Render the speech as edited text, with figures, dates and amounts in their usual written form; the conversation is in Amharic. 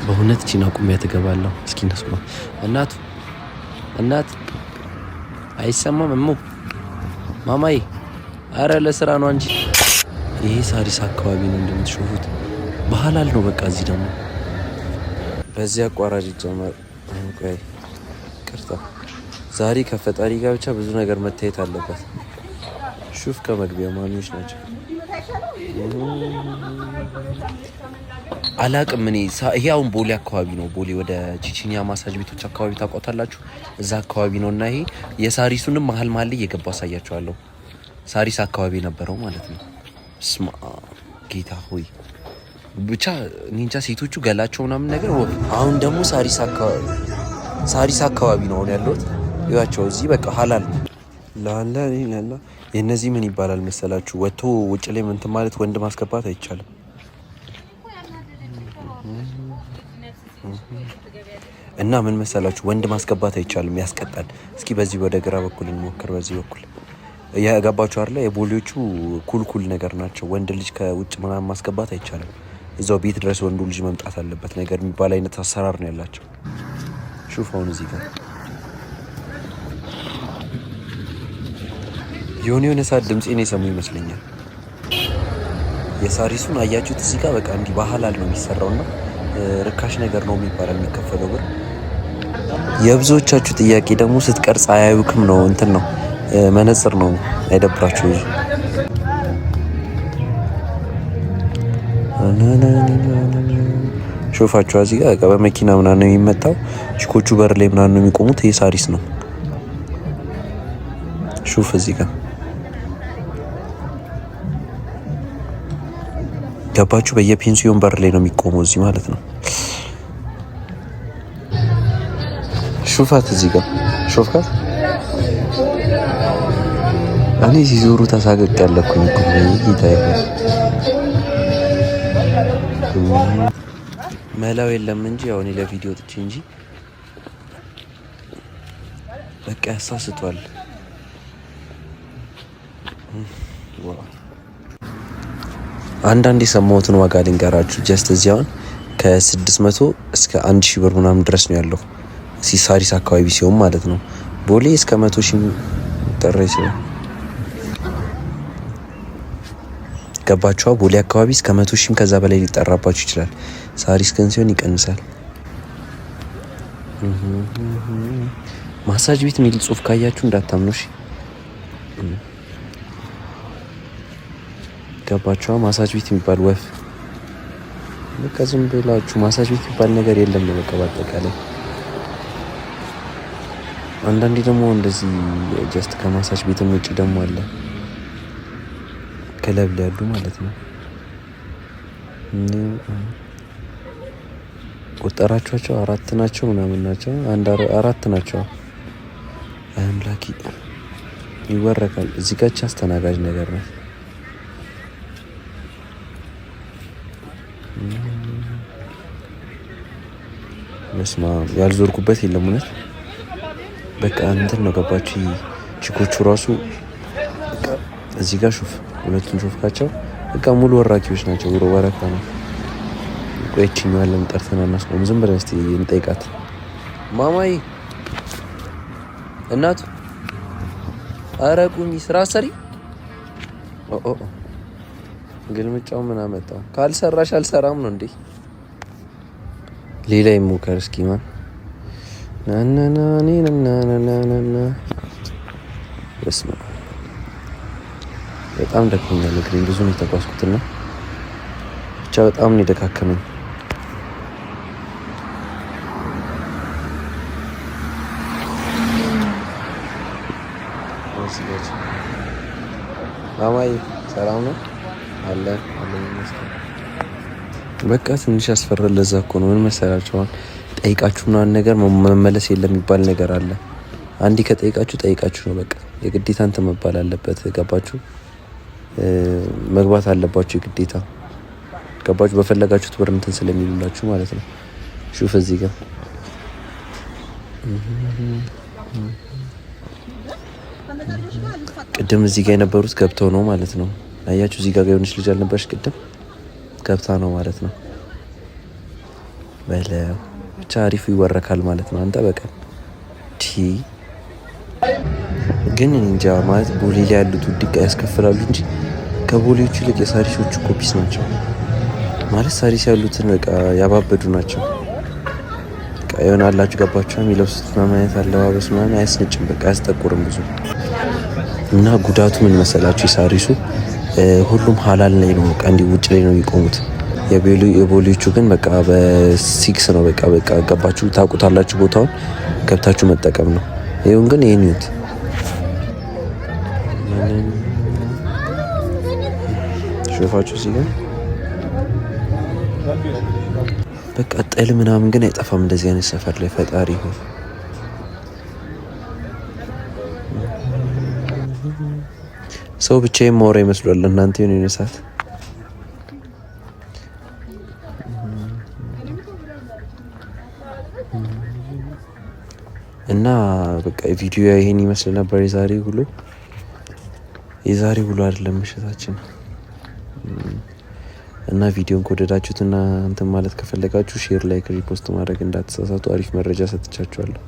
በእውነት ቺና ቁሚያ ትገባለሁ። እስኪ እናስቁማ። እናቱ እናት አይሰማም። እሙ ማማዬ፣ አረ ለስራ ነው እንጂ። ይሄ ሳሪስ አካባቢ ነው እንደምትሾፉት፣ ባህላል ነው በቃ። እዚህ ደግሞ በዚህ አቋራጭ ይጀመር። ቆይ ቅርታ፣ ዛሬ ከፈጣሪ ጋር ብቻ ብዙ ነገር መታየት አለበት። ሹፍ ከመግቢያ ማሚዎች ናቸው። አላቅም እኔ። ይሄ አሁን ቦሌ አካባቢ ነው። ቦሌ ወደ ቺቺኒያ ማሳጅ ቤቶች አካባቢ ታውቋታላችሁ። እዛ አካባቢ ነው እና ይሄ የሳሪሱንም መሀል መሀል ላይ እየገባ አሳያችኋለሁ። ሳሪስ አካባቢ የነበረው ማለት ነው። ስማ ጌታ ሆይ ብቻ እኔ እንጃ ሴቶቹ ገላቸው ምናምን ነገር። አሁን ደግሞ ሳሪስ አካባቢ ነው አሁን ያለሁት። ይዋቸው እዚህ በቃ ሀላል ላላ ላላ። የእነዚህ ምን ይባላል መሰላችሁ? ወጥቶ ውጭ ላይ እንትን ማለት ወንድ ማስገባት አይቻልም። እና ምን መሰላችሁ ወንድ ማስገባት አይቻልም፣ ያስቀጣል። እስኪ በዚህ ወደ ግራ በኩል እንሞክር። በዚህ በኩል የገባችሁ አይደለ? የቦሌዎቹ ኩልኩል ነገር ናቸው። ወንድ ልጅ ከውጭ ምናምን ማስገባት አይቻልም። እዛው ቤት ድረስ ወንዱ ልጅ መምጣት አለበት ነገር የሚባል አይነት አሰራር ነው ያላቸው። ሹፍ አሁን እዚህ ጋር የሆነ የሆነ ሰዓት ድምፄን የሰሙ ይመስለኛል። የሳሪሱን አያችሁት? እዚህ ጋር በቃ እንዲህ ባህላል ነው የሚሰራውና ርካሽ ነገር ነው የሚባለው የሚከፈለው ብር። የብዙዎቻችሁ ጥያቄ ደግሞ ስትቀርጽ አያዩክም ነው፣ እንትን ነው መነጽር ነው። አይደብራችሁ ብዙ። ሾፋችሁ እዚህ ጋር በቃ በመኪና ምናምን ነው የሚመጣው። ቺኮቹ በር ላይ ምናምን ነው የሚቆሙት። ይሄ ሳሪስ ነው። ሹፍ እዚህ ጋር ገባችሁ። በየፔንሲዮን በር ላይ ነው የሚቆመው እዚህ ማለት ነው። ሹፋት እዚህ ጋር ሾፍካት። እኔ ሲዞሩ ተሳቀቅ ያለኩኝ እኮ ጌታ መላው የለም እንጂ ያው እኔ ለቪዲዮ ጥቼ እንጂ በቃ ያሳስቷል። አንዳንድ የሰማሁትን ዋጋ ልንገራችሁ። Just እዚህ አሁን ከ600 እስከ 1000 ብር ምናምን ድረስ ነው ያለው ሳሪስ አካባቢ ሲሆን ማለት ነው። ቦሌ እስከ 100,000 ጠራ ይችላል። ገባችኋ? ቦሌ አካባቢ እስከ 100,000 ከዛ በላይ ሊጠራባችሁ ይችላል። ሳሪስ ግን ሲሆን ይቀንሳል። ማሳጅ ቤት የሚል ጽሁፍ ካያችሁ እንዳታምኑ እሺ። ገባችኋ? ማሳጅ ቤት የሚባል ወፍ በቃ ዝም ብላችሁ ማሳጅ ቤት የሚባል ነገር የለም ነው በቃ በአጠቃላይ። አንዳንዴ ደግሞ እንደዚህ just ከማሳጅ ቤትም ውጭ ደግሞ አለ ክለብ ላይ ያሉ ማለት ነው። ቆጠራችኋቸው? አራት ናቸው ምናምን ናቸው። አንድ አራት ናቸው። አምላኪ ይወረካል። እዚህ ጋር አስተናጋጅ ነገር ነው። በስመ አብ ያልዞርኩበት የለም እውነት። በቃ እንትን ነው ገባችሁ? ቺኮቹ ራሱ እዚህ ጋር ሹፍ፣ ሁለቱን ሹፍካቸው በቃ ሙሉ ወራኪዎች ናቸው። ውሮ ወረካ ነው። ቆይ ይችኛዋን ለምን ጠርተን አናስቆም? ዝም ብለን እስቲ እንጠይቃት። ማማዬ እናቱ፣ ኧረ ቁሚ፣ ስራ ሰሪ። ኦ ግልምጫው ምን አመጣው? ካልሰራሽ አልሰራም ነው እንዴ? ሌላ ይሞከር እስኪ ማን ናናናናናናና። በስመ አብ በጣም ደክሞኛል። እግሬን ብዙ ነው የተጓዝኩትና ብቻ በጣም ነው የደካከመኝ። ማማዬ ሰላም ነው አለ አለ ይመስገን። በቃ ትንሽ ያስፈራል። ለዛ እኮ ነው ምን መሰላችሁ አሁን ጠይቃችሁ ምናምን ነገር መመለስ የለም የሚባል ነገር አለ። አንዴ ከጠይቃችሁ ጠይቃችሁ ነው በቃ የግዴታ እንትን መባል አለበት። ገባችሁ? መግባት አለባችሁ የግዴታ ገባችሁ? በፈለጋችሁት ብር እንትን ስለሚሉላችሁ ማለት ነው። ሹፍ እዚህ ጋር ቅድም እዚህ ጋር የነበሩት ገብተው ነው ማለት ነው። አያችሁ፣ እዚህ ጋር የሆነች ልጅ አልነበረች ቅድም ገብታ ነው ማለት ነው። በለው ብቻ አሪፉ ይወረካል ማለት ነው። አንተ በቀን ቲ ግን እንጃ ማለት ቦሌ ላይ ያሉት ውድቅ ያስከፍላሉ እንጂ ከቦሌዎቹ ይልቅ የሳሪሶቹ ኮፒስ ናቸው። ማለት ሳሪስ ያሉትን በቃ ያባበዱ ናቸው። በቃ የሆነ አላችሁ ገባችሁ የሚለብሱት ምናምን አይነት አለባበስ ምናምን አያስነጭም፣ በቃ አያስጠቁርም ብዙ። እና ጉዳቱ ምን መሰላችሁ? የሳሪሱ ሁሉም ሀላል ላይ ነው፣ በቃ እንዲህ ውጭ ላይ ነው የሚቆሙት። የቦሌዎቹ ግን በቃ በሲክስ ነው። በቃ በቃ ገባችሁ ታውቁታላችሁ፣ ቦታውን ገብታችሁ መጠቀም ነው። ይሁን ግን ይህን ይሁት ሾፋችሁ እዚህ ጋር በቃ ጥል ምናምን ግን አይጠፋም እንደዚህ አይነት ሰፈር ላይ ፈጣሪ ይሁን። ሰው ብቻዬን ማውራ ይመስሏል። እናንተ የሆነ ሰዓት እና በቃ ቪዲዮ ይሄን ይመስል ነበር። የዛሬ ውሎ የዛሬ ውሎ አይደለም ምሽታችን። እና ቪዲዮን ከወደዳችሁት እና እንትን ማለት ከፈለጋችሁ share፣ like፣ repost ማድረግ እንዳትሳሳቱ። አሪፍ መረጃ ሰጥቻችኋለሁ።